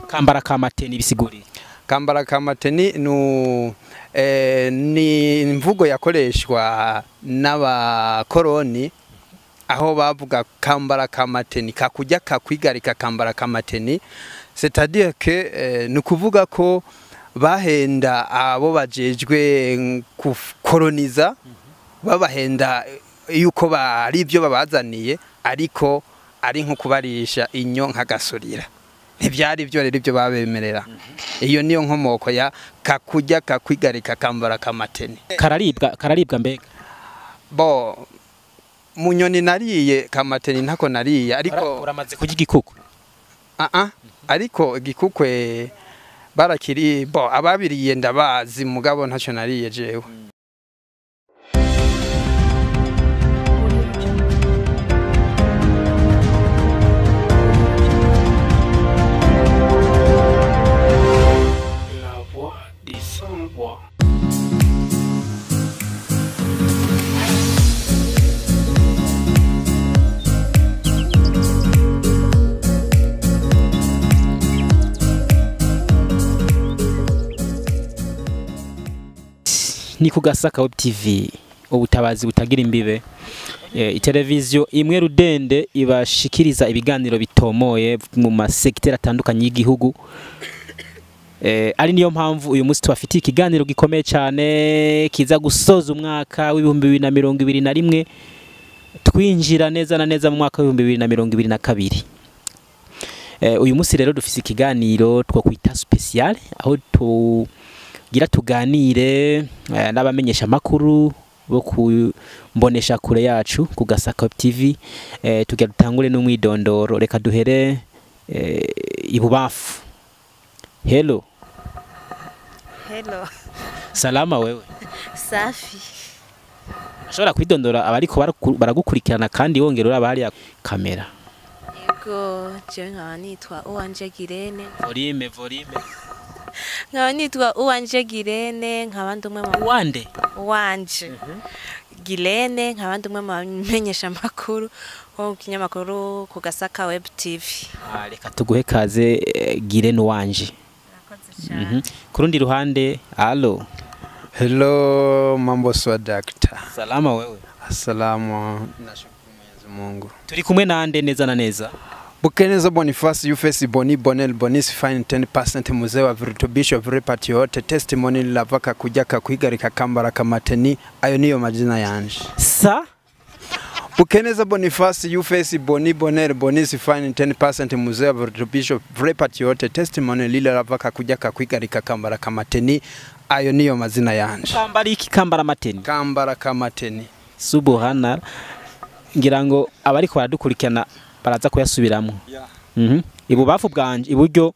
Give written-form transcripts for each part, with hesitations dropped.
Kambara kamateni bisiguriye? Kambara kamateni nu ni imvugo yakoreshwa n'abakoroni, aho bavuga kambara kamateni kakujya kakwigarika kambara kamateni, c'est-à-dire que ni kuvuga ko bahenda abo bajejwe kukoloniza, babahenda yuko bari ibyo babazaniye, ariko ari nko kubarisha inyo nk'agasurira. Ntibyari byo rero ibyo babemerera. Iyo niyo nkomoko ya kakujya kakwigarika kambara kamateni. Kararibwa, kararibwa mbega? Bo munyoni nariye kamateni ntako nariye, ariko uramaze kurya igikukwe? Ariko igikukwe barakiri, bo ababiriye ndabazi, mugabo ntacyo nariye jewe. La voix des sans voix. Ni ku Gasaka Web TV, ubutabazi butagira imbibe, iteleviziyo imwe rudende ibashikiriza ibiganiro bitomoye mu masekiteri atandukanye y'igihugu. Ari niyo mpamvu uyu munsi tubafitiye ikiganiro gikomeye cyane kiza gusoza umwaka w'2021, twinjira neza na neza mu mwaka w'2022. Uyu munsi rero dufise ikiganiro two kwita special, aho tugira tuganire n'abamenyesha makuru bo kumbonesha kure yacu ku Gasaka Web TV. Tugira dutangure n'umwidondoro, reka duhere ibubafu. Hello. Hello. Salama wewe? Safi. Ashobora kwidondora abariko baragukurikirana kandi wongera uraba hariya kamera. Yego, jewe nkaba nitwa Uwanje Girene. Volume, volume. Nkaba nitwa Uwanje Girene, nkaba ndi umwe mu Uwande? Uwanje Girene, nkaba ndi umwe mu bamenyesha makuru wo kinyamakuru ku Gasaka Web TV. Reka tuguhe kaze Girene Uwanje. Kurundi ruhande, allo. Hello, mambo swa dakta. Salama wewe? Asalamu, nashukuru Mwenyezi Mungu. Turi kumwe nande neza na neza? Bukeneza Boniface Yufesi Boni Bonel Bonis Fine 10% muzee wa virutubisho viripati yote testimony lavaka kujaka kwigarika kambara kamateni, ayo niyo majina yanje. Sa Bukeneza Boniface Yufesi Boni Bonel Bonis Fine 10% muzee wa virutubisho viripati yote testimony lile lavaka kujaka kwigarika kambara kamateni, ayo niyo mazina yanje. Kambara iki? Kambara mateni. Kambara kamateni. Subuhana, ngira ngo abariko baradukurikirana baraza kuyasubiramo. Ibubafu bwanje iburyo.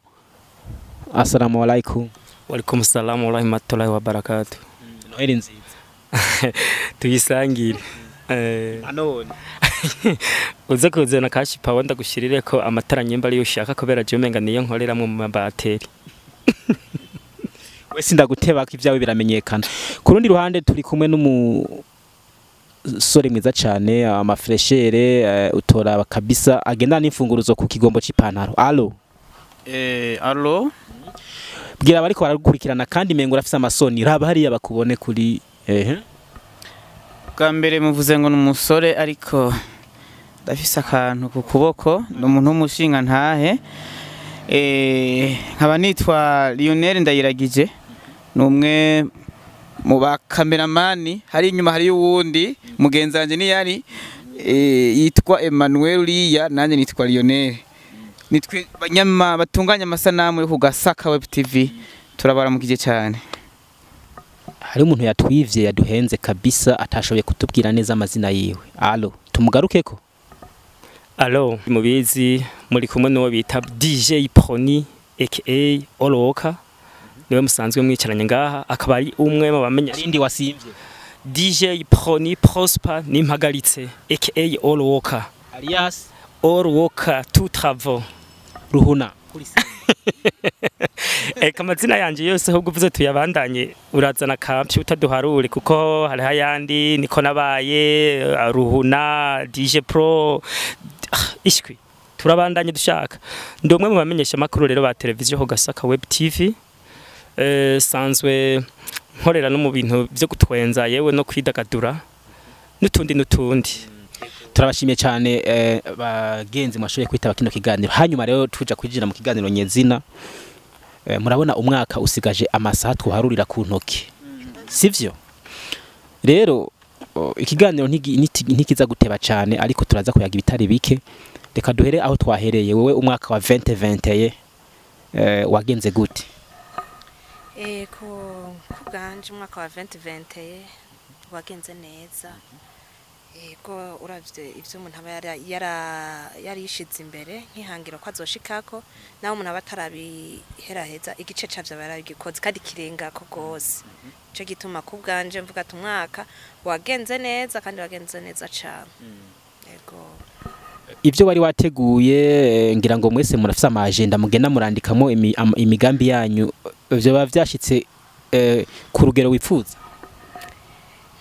Assalamu alaikum. Wa alaikum salam wa rahmatullahi wa barakatuh. Noheli nziza. Tuyisangire. Anone. Uze kuzana cash power ndagushirire ko amatara nyemba ari ushaka kubera je umenga niyo nkoreramwe mu mabateri. Wese ndaguteba ko ibyawe biramenyekana. Ku rundi ruhande turi kumwe n'umu sore mwiza cyane, amafreshere utora kabisa, agenda n'imfunguruzo ku kigombo c'ipantaro. Allo. Allo. Bwira abariko baragukurikirana kandi mengo urafise amasoni, raba hariya bakubone kuri Bwa mbere muvuze ngo n'umusore, ariko ndafise akantu ku kuboko, ni umuntu w'umushinga ntahe. Nkaba nitwa Lionel Ndayiragije, ni umwe mu ba kameramani, hari inyuma hari uwundi mugenzi wanje ni yari yitwa Emmanuel Uriya, nanjye nitwa Lionel. Nitwe banyama batunganya amasanamu yo ku Gasaka Web TV, turabaramukije cyane. Hari umuntu yatwivye yaduhenze kabisa, atashoboye kutubwira neza amazina yiwe. Allo, tumugarukeko. Allo, mubizi muri kumwe n'uwo bita DJ Proni aka Oloka, niwe musanzwe mwicaranye ngaha, akaba ari umwe mu bamenyesha Rindi wasimvye. DJ Proni Prosper Nimpagaritse aka Oloka, alias Oloka tout travaux Ruhuna. Eka amazina yanje yose ahubwo uvuze tuyabandanye, urazana computer duharure kuko hari hayandi niko nabaye Ruhuna DJ Pro ishwi. Turabandanye dushaka. Ndi umwe mu bamenyesha makuru rero ba televiziyo ho Gasaka Web TV. Sanzwe nkorera no mu bintu byo gutwenza yewe no kwidagadura n'utundi n'utundi. Turabashimiye cyane bagenzi mwashoboye kwitaba kino kiganiro. Hanyuma rero tuja kwinjira mu kiganiro nyezina. Murabona umwaka usigaje amasaha twaharurira ku ntoki, sivyo? Rero ikiganiro ntikiza guteba cyane, ariko turaza kuyaga ibitari bike. Reka duhere aho twahereye. Wewe umwaka wa 2021 wagenze gute? Ku bwanje umwaka wa 2021 wagenze neza. Ego, uravye ivyo umuntu aba yarishize imbere nkihangiro ko azoshikako, naho umuntu aba atarabiheraheza, igice cavyo aba yarabigikoze kandi kirengako gose. Ico gituma ku bwanje mvuga ati umwaka wagenze neza kandi wagenze neza cane. Ego. Ibyo wari wateguye, ngira ngo mwese murafise ama agenda mugenda murandikamo imigambi yanyu, ivyo biba vyashitse ku rugero wifuza?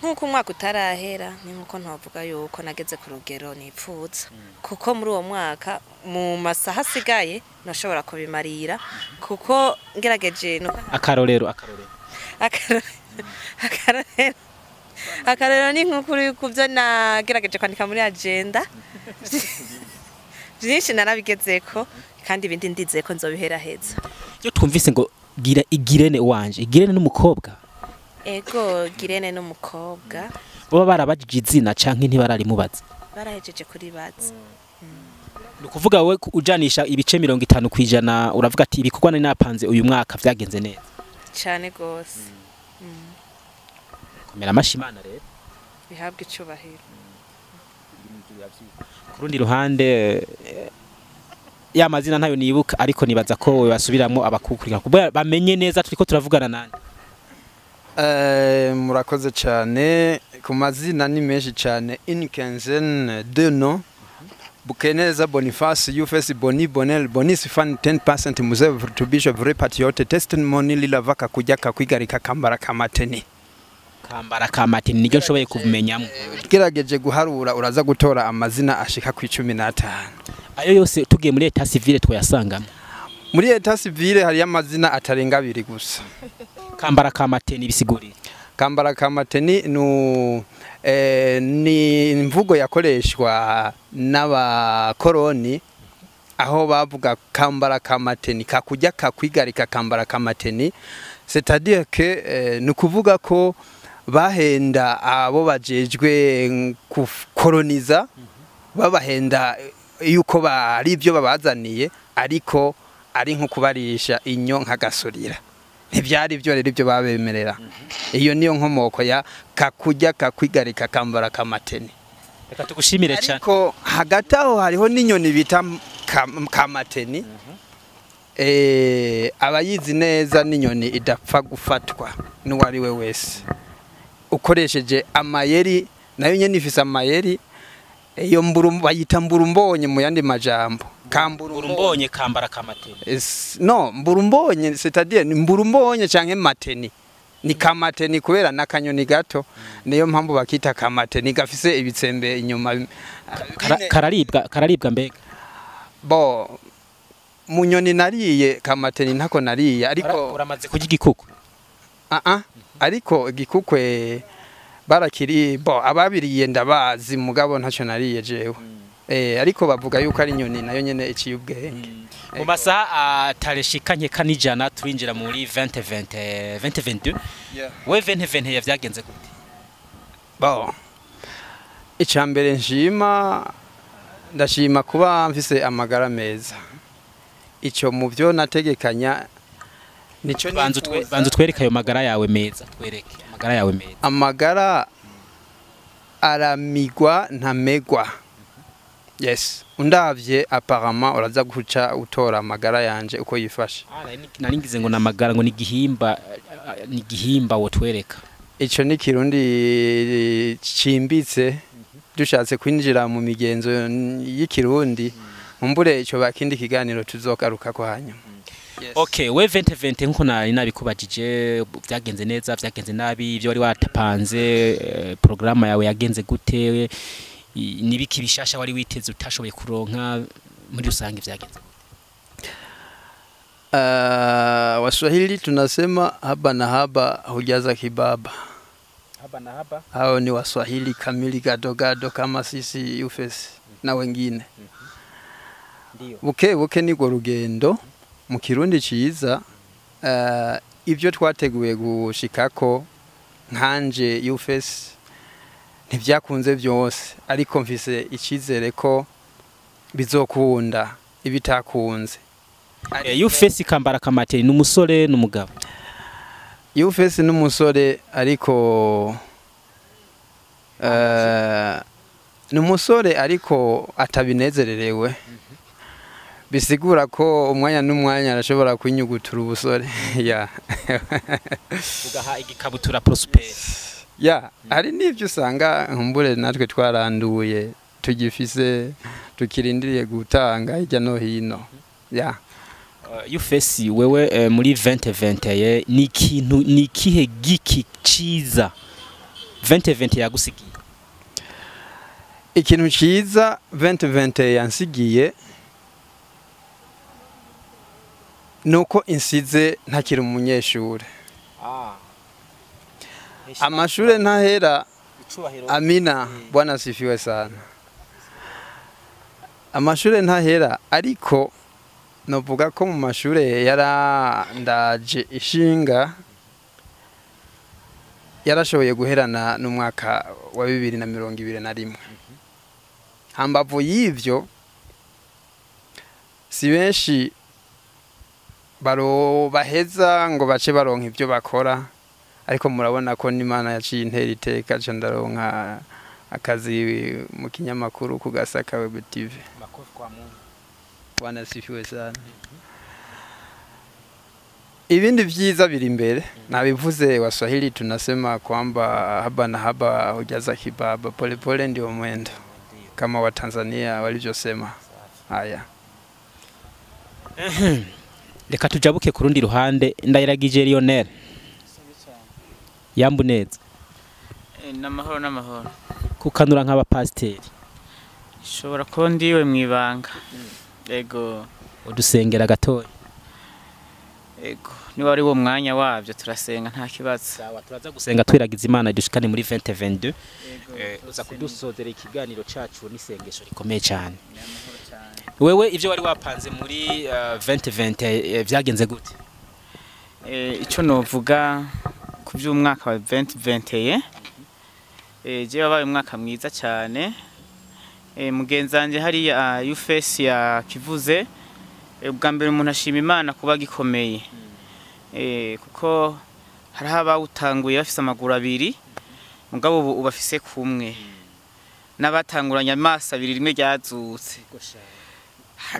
Nk'uko umwaka utarahera ni nkuko ntavuga yuko nageze ku rugero nipfuza, kuko muri uwo mwaka mu masaha asigaye nashobora kubimarira, kuko ngerageje nuko Akarorero. Akarorero ni nk'ukuri ku byo nagerageje kwandika muri agenda, byinshi narabigezeko kandi ibindi ndizeko nzobiheraheza. Iyo twumvise ngo gira Igirene wanje, Igirene n'umukobwa? Ego, Girene n'umukobwa. Baba barabajije izina canke ntibararimubaza? Barahejeje kuribaza. Ni ukuvuga wowe ujanisha ibice 50%, uravuga ati ibikorwa nari napanze uyu mwaka vyagenze neza cane gose. Komera amashi Imana rero, bihabwa icubahiro. Ku rundi ruhande ya mazina ntayo nibuka, ariko nibaza ko basubiramwo abakukurikira kugira bamenye neza turiko turavugana nande. Murakoze cyane. Ku mazina ni menshi cyane, une quinzaine de noms. Bukeneza Boniface, Ufesi Boni Bonel, Bonis Fan 10% Muzee Virutubisho Vrai Patriote Testimony Lilavaka Kujaka Kwigarika Kambara Kamateni. Kambara Kamateni niryo nshoboye kubimenyamo. Gerageje guharura uraza gutora amazina ashika ku 15. Ayo yose tugiye muri état civil twayasangamo? Muri état civil hari amazina atarenga abiri gusa. Kambara Kamateni bisiguriye? Kambara Kamateni ni imvugo yakoreshwa n'abakoroni, aho bavuga kambara kamateni kakujya kakwigarika kambara kamateni, c'est-à-dire que ni ukuvuga ko bahenda abo bajejwe kukoloniza, babahenda yuko bari ibyo babazaniye, ariko ari nko kubarisha inyo nk'agasurira. Ntibyari byo rero ibyo babemerera. Iyo niyo nkomoko ya kakujya kakwigarika kambara kamateni. Reka tugushimire cyane. Ariko hagati aho hariho n'inyoni bita kamateni. Abayizi neza n'inyoni idapfa gufatwa n'uwari we wese ukoresheje amayeri, nayo nyene ifise amayeri. Iyo mburu bayita mburumbonye mu yandi majambo. Mburumbonye kambara kamateni. No, mburumbonye c'est-à-dire ni mburumbonye canke mateni. Ni kamateni kubera nakanyoni gato, niyo mpamvu bakita kamateni, gafise ibitsembe inyuma. Kararibwa mbega? Bo munyoni nariye kamateni ntako nariye, ariko uramaze kurya igikukwe? Ariko igikukwe barakiri bo ababiriye ndabazi, mugabo ntacyo nariye jewe. Ariko bavuga yuko ari inyoni nayo nyene iciye ubwenge. Mu masaha atareshikanye kanijana turinjira muri 2020 2022. We 2020 yavyagenze gute? Bo icambere nshima, ndashima kuba mfise amagara meza. Ico mu byo nategekanya nico. Banzu twereke ayo magara yawe meza, twereke amagara yawe meza. Amagara aramigwa ntamegwa. Yes, undavye apparemment uraza guca utora amagara yanje uko yifashe. Naringize ngo namagara ngo ni gihimba, ni gihimba wotwereka. Ico ni kirundi cimbitse, dushatse kwinjira mu migenzo y'ikirundi. Mumbure ico bakindi kiganiro tuzogaruka ko hanyuma. Yes. Okay, we 2020 nkuko nari nabikubajije, byagenze neza byagenze nabi, ibyo wari watapanze, programme yawe yagenze gute, nibiki bishasha wari witeze utashoboye kuronka, Muri rusange vyagenze? Waswahili tunasema haba na haba hujaza kibaba. Haba na haba. Hao ni Waswahili kamili gado gado kama sisi Ufesi na wengine. Ndio. Buke buke nirwo rugendo mu Kirundi ciza. Ibyo twateguye gushikako nkanje Ufesi ntivyakunze byose, ariko mfise icizere ko bizokunda ibitakunze. Ufesi Kambara Kamateri ni umusore n'umugabo? Ufesi n'umusore, ariko ni umusore ariko atabinezererewe. Bisigura ko umwanya n'umwanya arashobora kwinyugutura ubusore. Ya. Ugaha igikabutura Prosper. Ya, hari n'ibyo usanga nkumbure natwe twaranduye tugifise tukirindiriye gutanga hirya no hino. Ya. Ufesi, wewe muri 2021 ni ikintu, ni ikihe giki ciza 2020 yagusigiye? Ikintu ciza 2020 yansigiye nuko insize ntakiri umunyeshure. Amashure ntahera. Amina, Bwana sifiwe sana. Amashure ntahera, ariko novuga ko mu mashure yarandaje ishinga yarashoboye guherana n'umwaka wa 2021. Hambavu y'ivyo, si benshi baro baheza ngo bace baronka ivyo bakora, ariko murabona ko n'Imana yaciye intera iteka ca ndaronka akazi mu kinyamakuru ku Gasaka Web TV. Bwana sifiwe sana. Ibindi vyiza biri imbere nabivuze. Waswahili tunasema kwamba haba na haba hujaza kibaba, polepole ndio mwendo, kama wa Tanzania walivyosema. Haya. Reka tujabuke ku rundi ruhande. Ndayiragije Lionel, yambu neza? N'amahoro n'amahoro. Kukanura nk'abapasiteri. Ishobora kuba ndiwe mwibanga. Ego. Udusengera gatoya. Ego, niba ari wo mwanya wabyo turasenga nta kibazo. Sawa, turaza gusenga twiragiza Imana dushikane muri 2022. Uza kudusozera ikiganiro cacu n'isengesho rikomeye cyane. Wewe ivyo wari wapanze muri 2020 vyagenze gute? Icyo novuga ku by'umwaka wa 2021, je wabaye umwaka mwiza cyane. Mugenzi wanje hariya Ufesi ya kivuze, ubwa mbere umuntu ashima Imana kuba gikomeye, kuko hariho abawutanguye bafise amaguru abiri, mugabo ubu ubafise kumwe, n'abatanguranye amaso abiri rimwe ryazutse,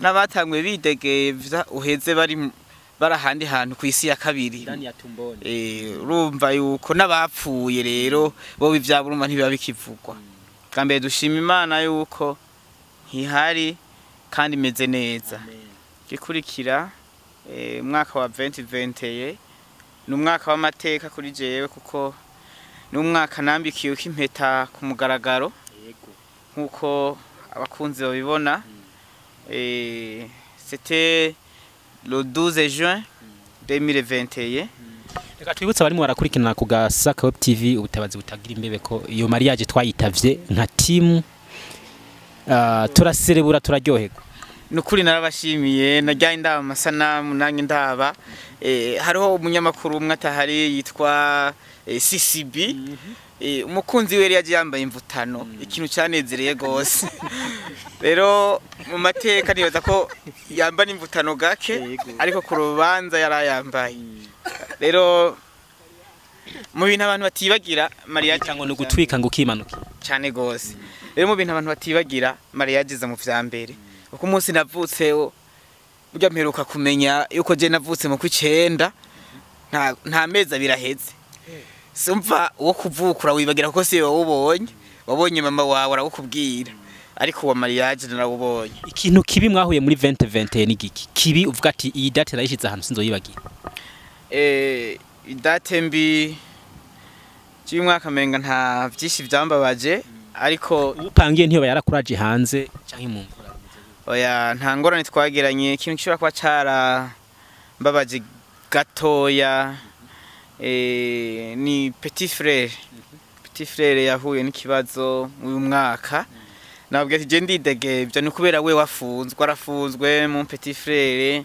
n'abatanguye bidegevya uheze bari bari ahandi hantu ku isi ya kabiri. Urumva yuko n'abapfuye rero bo ivyabo urumva ntibiba bikivugwa. Bwa mbere dushima Imana yuko ntihari kandi imeze neza. Gikurikira, umwaka wa 2021 ni umwaka w'amateka kuri jewe, kuko ni umwaka nambikiye impeta ku mugaragaro nkuko abakunzi babibona. C'était le 12 juin 2021. Reka twibutse abarimo barakurikirana ku Gasaka Web TV ubutabazi butagira imbebe ko iyo mariage twayitavye nka team, turaserebura, turaryoherwa. Nukuri narabashimiye, najyaye ndaba amasanamu nanjye ndaba. Hariho umunyamakuru umwe atahari yitwa CCB. Umukunzi we yari yaje yambaye imvutano, ikintu cyanezereye gose. Rero mu mateka nibaza ko yambara imvutano gake, ariko ku rubanza yarayambaye. Rero mu bintu abantu batibagira mariage cyangwa no gutwika ngo ukimanuka cyane gose. Rero mu bintu abantu batibagira, mariage iza mu vya mbere, uko umunsi navutse burya mperuka kumenya yuko je navutse mu kwicenda nta mezi abiri aheze. Sumva uwo kuvukura wibagira kuko si wowe ubonye, wabonye mama wawe arawukubwira, ariko uwa mariage narawubonye. Ikintu kibi mwahuye muri 2021 ni giki kibi uvuga ati iyi date narayishize ahantu sinzoyibagira? Idate mbi cy'umwaka menga nta byinshi byambabaje, ariko upangiye ntiyo yarakuraje hanze canke mu mvura? Oya, nta ngorane twagiranye. Ikintu gishobora kuba carambabaje gatoya ni petit frère. Petit frère yahuye n'ikibazo uyu mwaka. Nababwira ati je ndidegevya, ni kubera we wafunzwe, arafunzwe mu petit frère,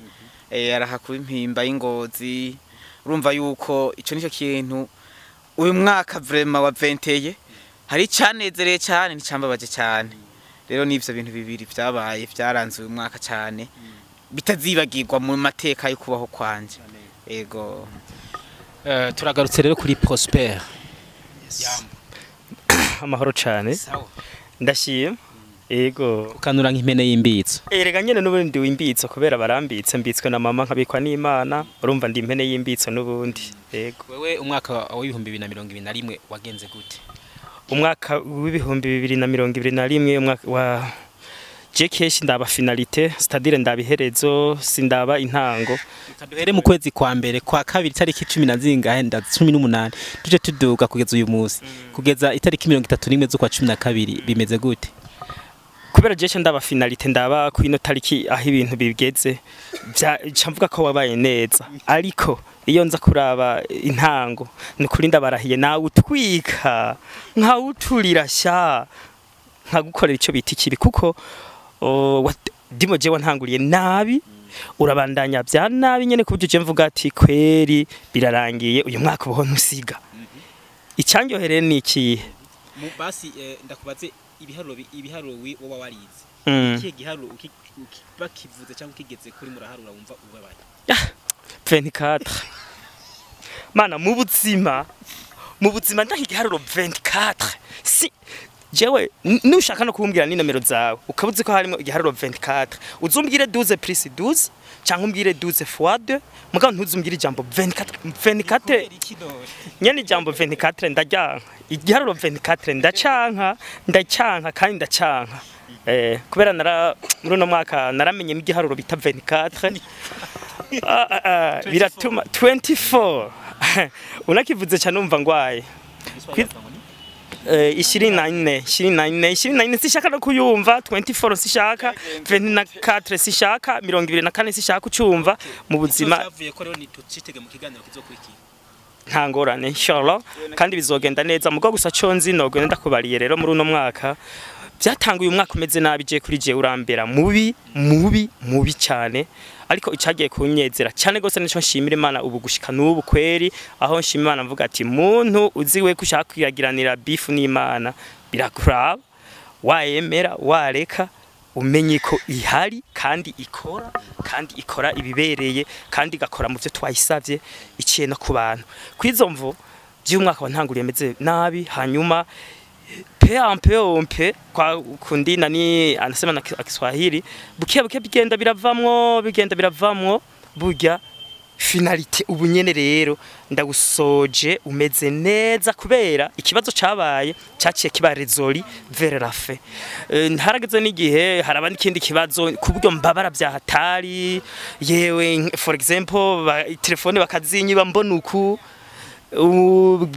arahakuba impimba y'ingozi. Urumva yuko ico nico kintu uyu mwaka vraiment wa 21 hari icanezereye cyane n'icambabaje cyane. Rero n'ivyo bintu bibiri vyabaye vyaranze uyu mwaka cyane, bitazibagirwa mu mateka yo kubaho kwanje. Ego. Turagarutse rero kuri Prosper. Amahoro cyane. Ndashima. Ego. Ukanura nk'impene y'imbitso. Erega nyene n'ubundi wimbitso, kubera barambitse, mbitswe na mama nkabikwa n'Imana, urumva ndi impene y'imbitso n'ubundi. Ego. Wewe umwaka wa 2021 wagenze gute? Umwaka w'2021, umwaka wa je kenshi ndaba finalité, c'est-à-dire ndaba iherezo, sindaba intango. Reka duhere mu kwezi kwa mbere, kwa kabiri, itariki 10 na zingahe, nda 18, tuje tuduga kugeza uyu munsi, kugeza itariki 31 z'ukwa 12, bimeze gute? Kubera je ndaba finalité, ndaba ku ino tariki aho ibintu bigeze, ca mvuga ko wabaye neza, ariko iyo nza kuraba intango, ni kuri ndabarahiye nawe utwika nkawuturira sha nkagukorera ico bita ikibi, kuko ndimo je wantanguriye nabi, urabandanya bya nabi nyene, kubyo je mvuga ati kweri birarangiye uyu mwaka ubaho ntusiga. Icyanyohereye ni ikihe? Basi ndakubaze ibiharuro woba warize, ikihe giharuro bakivuze cyangwa ukigeze kuri muraharura wumva ubabaye? 24. Mana, mu buzima ndaha igiharuro 24. Si jewe nushaka no kumbwira ni nomero zawe ukabuze ko harimo igiharuro 24, uzumbwire 12 plus 12 cyangwa umbwire 12 fois 2, mugabo ntuzumbwire ijambo 24. 24 nyene, ijambo 24 ndajyanka, igiharuro 24 ndacanka kandi ndacanka. Kubera nara muri uno mwaka naramenye igiharuro bita 24. Biratuma 24 unakivuze cyane umva ngwaye. 24 24 24 sishaka no kuyumva, 24 sishaka, 24 sishaka, 24 sishaka ucumva mu buzima. Cyavuye ko rero nitucitege mu kiganiro kizokurikira. Nta ngorane, inshallah, kandi bizogenda neza. Mugabo gusa co nzi nogenda ndakubariye rero, muri uno mwaka byatanguye umwaka umeze nabi, je kuri je urambera mubi mubi mubi cyane, ariko icagiye kunyezera cyane gose nico nshimira Imana ubu gushika n'ubu kweri, aho nshima Imana mvuga ati muntu uziwe ko ushaka kwiragiranira bifu n'Imana birakuraba, wayemera wareka, umenye ko ihari kandi ikora, kandi ikora ibibereye, kandi igakora mu byo twayisavye, iciye no ku bantu. Kwizo mvo by'umwaka wantanguriye meze nabi, hanyuma pe ampe ompe kwa kundi nani anasema na Kiswahili, buke buke bigenda biravamwo, burya finalité ubu nyene rero ndagusoje umeze neza, kubera ikibazo cabaye caciye kiba résolu vers la fin. Ntarageze n'igihe haraba n'ikindi kibazo kuburyo mbabara bya hatari, yewe for example telefone bakazinyiba mbona uku,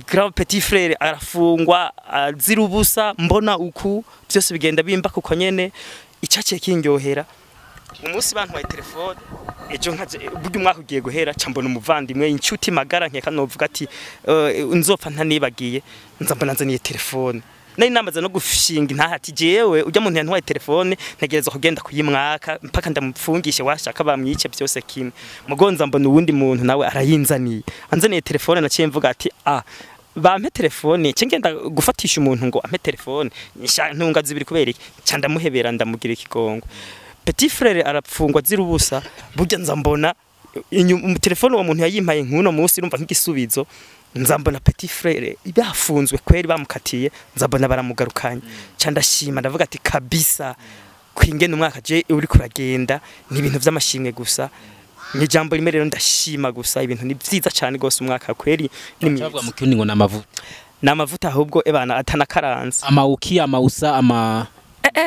grand petit frère arafungwa azira ubusa mbona uku, byose bigenda bimba kuko nyene icaciye kindyohera. Umunsi bantwaye telefone ejo nkaje burya umwaka ugiye guhera, ca mbona umuvandimwe inshuti magara nkeka novuga ati nzopfa ntanibagiye, nza mbona nzaniye telefone. Nari namaze no gushinga intahati jewe ujya muntu yantwaye telefone ntegereza kugenda kuyimwaka mpaka ndamupfungishe, washaka bamwice byose kimwe. Mugonza mbona uwundi muntu nawe arayinzaniye, anzaniye telefone, naciye mvuga ati bampe telefone, ce ngenda gufatisha umuntu ngo ampe telefone ntunga zibiri kubera iki, ca ndamuhebera ndamugira ikigongo. Petit frère arapfungwa azira ubusa, burya nza mbona telefone uwo muntu yayimpaye nk'uno munsi urumva nk'igisubizo, nza mbona petit frère bafunzwe kweri bamukatiye, nza mbona baramugarukanye, ca ndashima ndavuga ati kabisa kwingena umwaka je uri kuragenda ni ibintu vy'amashimwe gusa, ni jambo rimwe rero ndashima gusa, ibintu ni vyiza cyane gose umwaka kweri ni mwiza. Cyavuga mu kirundi ngo namavuta. Namavuta ahubwo ebana atanakaranze. Amawuki amawusa ama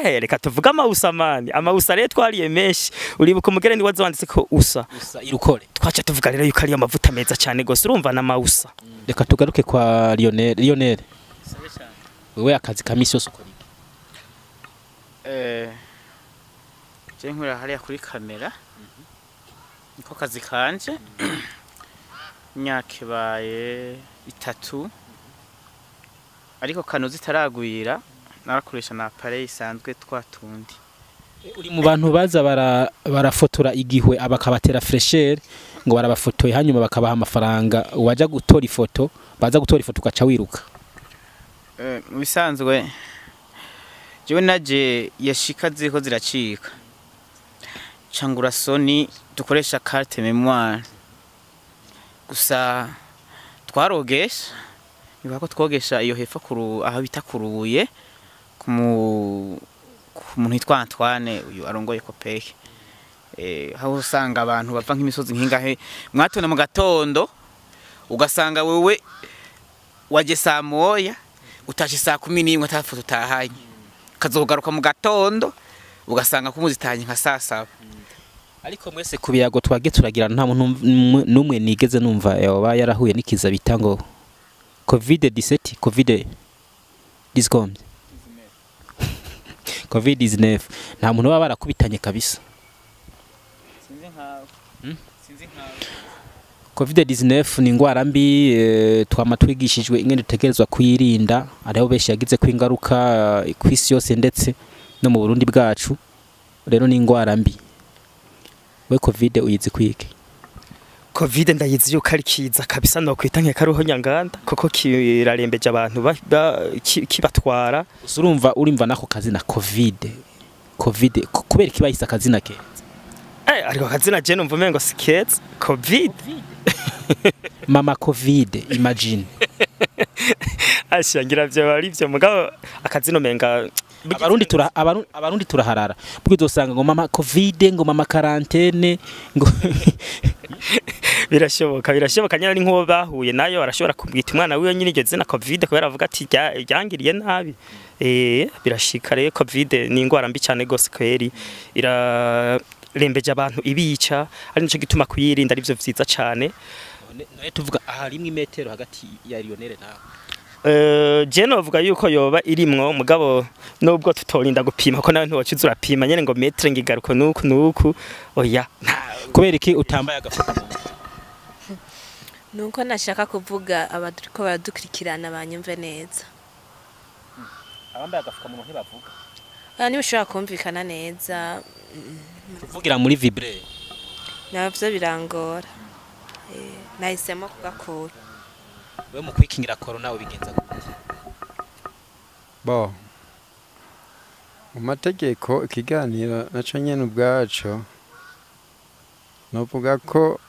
reka tuvuga amawusa mani, amawusa rero twariye menshi, uribuka umugere ni wazanditse ko usa usa irukore, twaca tuvuga rero yuko ari amavuta meza cyane gose, urumva na mawusa. Reka tugaruke kwa Lionel. Wewe akazi ka misi yose ukora iki? Je nkorera hariya kuri kamera, niko kazi kanje. Imyaka ibaye 3, ariko kano zitaragwira narakoresha na appareil isanzwe twatundi. Uri mu bantu baza barafotora igihwe abakabatera fresher ngo barabafotoye, hanyuma bakabaha amafaranga, waja gutora ifoto, baza gutora ifoto ugaca wiruka. Mu bisanzwe jewe naje yashika ziriko ziracika, cangura Sony dukoresha carte mémoire gusa, twarogesha niba ko twogesha iyo hepfo kuru aho bita kurubuye ku muntu yitwa Antoine, uyu arongoye Kopeke, aho usanga abantu bava nk'imisozi nkingahe mwatona mu gatondo, ugasanga wewe waje saa 1 utashe saa 11 atafoto utahanye, kazogaruka mu gatondo ugasanga kumuzitanye nka saa 7. Ariko mwese kubiyago twage turagira, nta muntu numwe nigeze numva yoba yarahuye n'ikiza bita ngo COVID-17, COVID-19, COVID-19, nta muntu baba barakubitanye kabisa. Sinzi nkawe. Sinzi nkawe. COVID-19 ni ingwara mbi, twama twigishijwe ingene dutegerezwa kuyirinda. Ariho benshi yagize ko ingaruka kw'isi yose ndetse no mu Burundi bwacu. Rero ni ingwara mbi. We COVID uyizi kwike? Covid ndayizi yuko ari kiza kabisa, no kwita nkekaruho nyanganda, kuko kirarembeje abantu kibatwara. Urumva urimva nako kazina COVID, COVID kubera kibayisa kazina ke? Ariko kazina je numva umengo si keza COVID. Mama COVID, imagine. Ashangira byo bari byo mugabo akazino menga Abarundi turaharara. Bwizosanga ngo mama COVID, ngo mama quarantaine, ngo birashoboka nyine nkuwo bahuye nayo arashobora kubwita umwana wiwe nyine iryo zina COVID kubera avuga ati ryangiriye nabi. Birashika rero. COVID ni ingwara mbi cyane gose kweri, irarembeje abantu ibica, ari nico gituma kuyirinda ari byo vyiza cyane. Naye tuvuga aha rimwe imetero hagati ya Lionel nawe. Je novuga yuko yoba irimwo, mugabo nubwo tutorinda gupima ko nawe ntiwacuza urapima nyene ngo metre ngigaruko nuku nuku, oya. Kubera iki utambaye agafukamunwa? Nuko nashaka kuvuga abaduriko baradukurikirana banyumve neza. Abambaye agafukamunwa ntibavuga. Niba ushobora kumvikana neza kuvugira muri vibre navyo birangora. Nahisemo kugakura. We mu kwikingira corona ubigenza gute? Bo mu mategeko ikiganiro naco nyene ubwaco novuga ko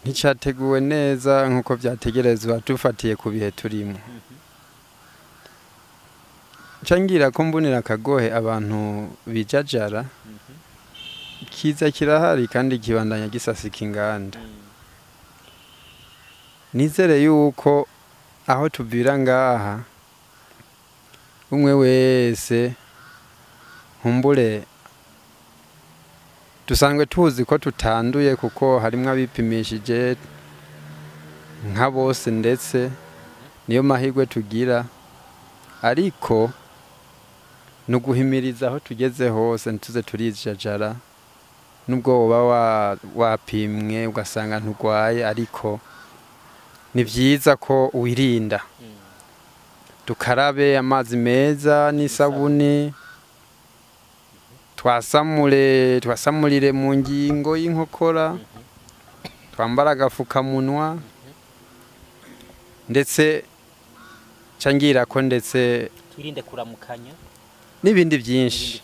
nticateguwe neza nkuko vyategerezwa tufatiye ku bihe turimo. Ncangira ko mbonera akagohe abantu bijajara, kiza kirahari kandi kibandanya gisasika inganda. Nizere yuko aho tuvira ngaha umwe wese nkumbure dusanzwe tuzi ko tutanduye, kuko harimwo abipimishije nka bose, ndetse niyo mahirwe tugira. Ariko nuguhimiriza aho tugeze hose ntuze turijajara, nubwo woba wapimwe ugasanga ntugwaye, ariko ni vyiza ko wirinda. Tukarabe amazi meza n'isabuni, twasamurire mu ngingo y'inkokora, twambara agafukamunwa, ndetse cangira ko ndetse twirinde kuramukanya n'ibindi byinshi.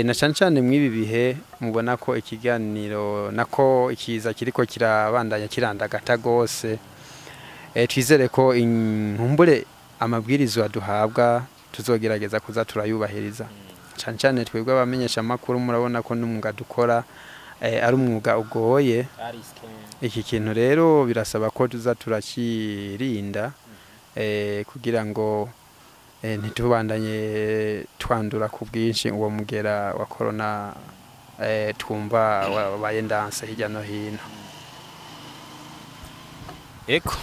Na cyane cyane mw'ibi bihe mubona ko ikiganiro nako ikiza kiriko kirabandanya kirandagata gose. Twizere ko inkumbure amabwirizwa duhabwa tuzogerageza kuza turayubahiriza. Cyane cyane twebwe abamenyesha amakuru murabona ko n'umwuga dukora ari umwuga ugoye. Iki kintu rero birasaba ko tuza turakirinda kugira ngo ntitubandanye twandura ku bwinshi uwo mugera wa corona twumva wabaye ndanse hirya no hino. Eko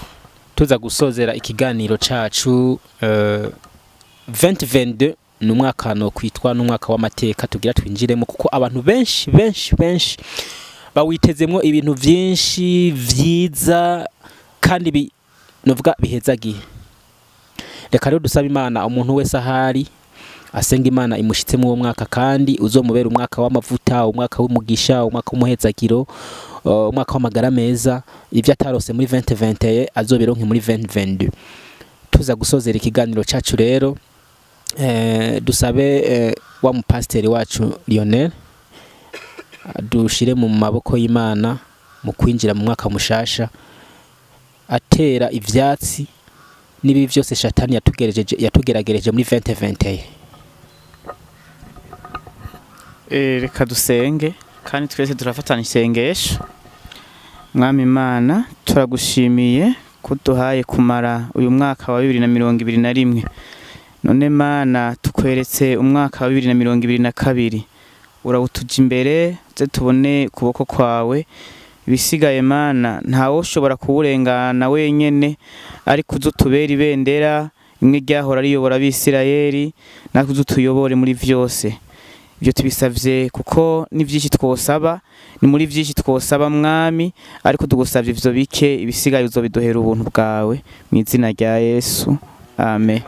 tuza gusozera ikiganiro cacu 2022 Ni umwaka no kwitwa n'umwaka w'amateka tugira twinjiremo, kuko abantu benshi benshi benshi bawitezemwo ibintu vyinshi vyiza kandi novuga bihezagiye. Reka rero dusaba Imana umuntu wese ahari asenga Imana imushitse mu mwaka, kandi uzomubera umwaka w'amavuta, umwaka w'umugisha, umwaka w'umuhezagiro, umwaka w'amagara meza. Ivyo atarose muri 2021 azobironke muri 2022. Tuza gusozera ikiganiro cacu rero, dusabe wa mupasiteri wacu Lionel dushire mu maboko y'Imana mu kwinjira mu mwaka mushasha, atera ivyatsi nibi vyose shatani yatugeragereje muri 2021. Reka dusenge kandi twese turafatana isengesho. Mwami Imana, turagushimiye kuduhaye kumara uyu mwaka wa 2021. None Mana, tukweretse umwaka wa 2022, urawutuja imbere ze tubone kuboko kwawe. Ibisigaye Mana ntawe ushobora kuwurengana wenyene, ariko uzutubera ibendera imwe ryahora riyobora abisirayeli, natwe uzutuyobore muri vyose. Ibyo tubisavye kuko ni byinshi twosaba, ni muri byinshi twosaba Mwami, ariko tugusavye ivyo bike, ibisigaye uzobiduhera ubuntu bwawe mu izina rya Yesu, amen.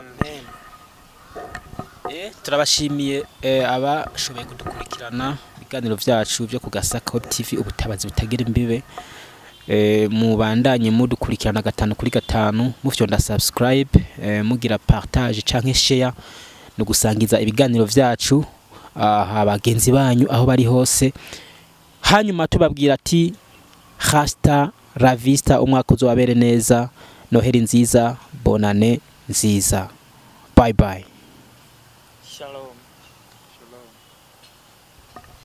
Turabashimiye abashoboye kudukurikirana ibiganiro vyacu byo ku Gasaka Web TV, ubutabazi butagira imbibe. Mubandanye mudukurikirana 5 kuri 5, mufyonda subscribe, mugira partage canke share, no gusangiza ibiganiro vyacu abagenzi banyu aho bari hose. Hanyuma tubabwira ati hasta la vista, umwaka uzobabere neza, noheri nziza, bonane nziza, bye bye.